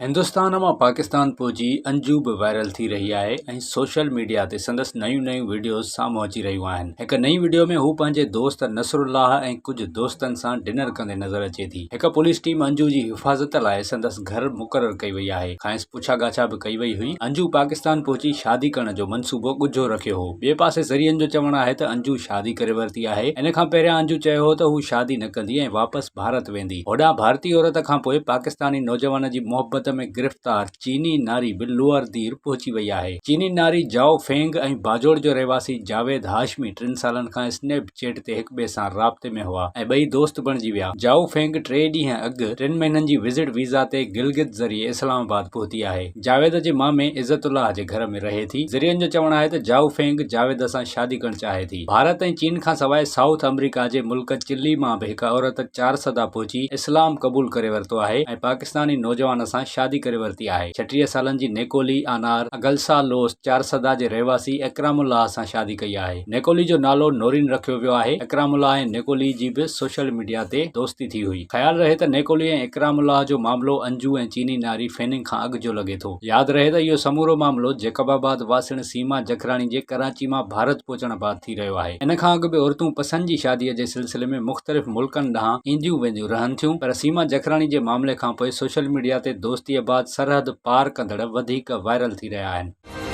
هندستان مان پاڪستان پهچي انجو به وائرل ٿي رهي آهي ۽ سوشل ميڊيا تي سندس نيون نيون وڊيوز سامهون اچي رهيون آهن. هڪ نئين وڊيو ۾ هو پنهنجي دوست نصرالله ۽ ڪجهه دوستن سان ڊنر ڪندي نظر اچي ٿي. هڪ پوليس ٽيم انجو جي حفاظت لاء سندس گهر مقرر ڪئي وئي آهي. کانئس پڇا ڳاڇا به ڪئي وئي هئي. انجو پاڪستان پهچي شادي ڪرڻ جو منصوبو ڳجهو رکيو هو. ٻئي پاسي ذريعن جو چوڻ آهي ته انجو شادي ڪري ورتي آهي. ان کان پهريان انجو چيو هو ته هو شادي نه ڪندي ۽ واپس ڀارت ويندي. هوڏانهن ڀارتي عورت کان پوء پاڪستاني نوجوان جي محبت ۾ گرفتار چيني ناري به لوئر دير پهچي وئي آهي. چيني ناري جائو فينگ ۽ باجوڙ جو رهواسي جاويد هاشمي ٽن سالن کان اسنيپ چيٽ تي هڪٻئي سان رابطي ۾ هئا ۽ ٻئي دوست بڻجي ويا. جائو فينگ ٽي ڏينهن اڳ ٽن مهينن جي وزٽ ويزا تي گلگت ذريعي اسلام آباد پهتي آهي. جاويد جي مامي عزت الله جي گهر ۾ رهي ٿي. ذريعن جو چوڻ آهي ته جائو فينگ جاويد سان شادي ڪرڻ چاهي ٿي. ڀارت ۽ چين کانسواء سائوٿ آمريڪا جي ملڪ چلي مان به هڪ عورت چارسدا پهچي اسلام قبول ڪري ورتو آهي ۽ پاڪستاني نوجوان سان شادي ڪري ورتي آهي. 36 سالن جي نيڪولي آنار اگلسا لوس چارسدا جي رهواسي اڪرام الله سان شادي ڪئي آهي. نيڪولي جو نالو نورين رکيو ويو آهي. اڪرام الله ۽ نيڪولي جي به سوشل ميڊيا تي دوستي ٿي هئي. خيال رهي ته نيڪولي ۽ اڪرام الله جو معاملو انجو ۽ چيني ناري فيننگ کان اڳ جو لڳي ٿو. ياد رهي ته اهو سمورو معاملو جيڪب آباد واسڻ سيما جکراڻي جي ڪراچي مان ڀارت پهچڻ بعد ٿي رهيو آهي. ان کان اڳ به عورتون پسند جي شادي جي سلسلي ۾ مختلف ملڪن ڏانهن اينديون وينديون رهن ٿيون پر سيما جکراڻي جي معاملي کانپوء سوشل ميڊيا تي دوستيء بعد سرحد پار ڪندڙ وڌيڪ وائرل ٿي رهيا آهن.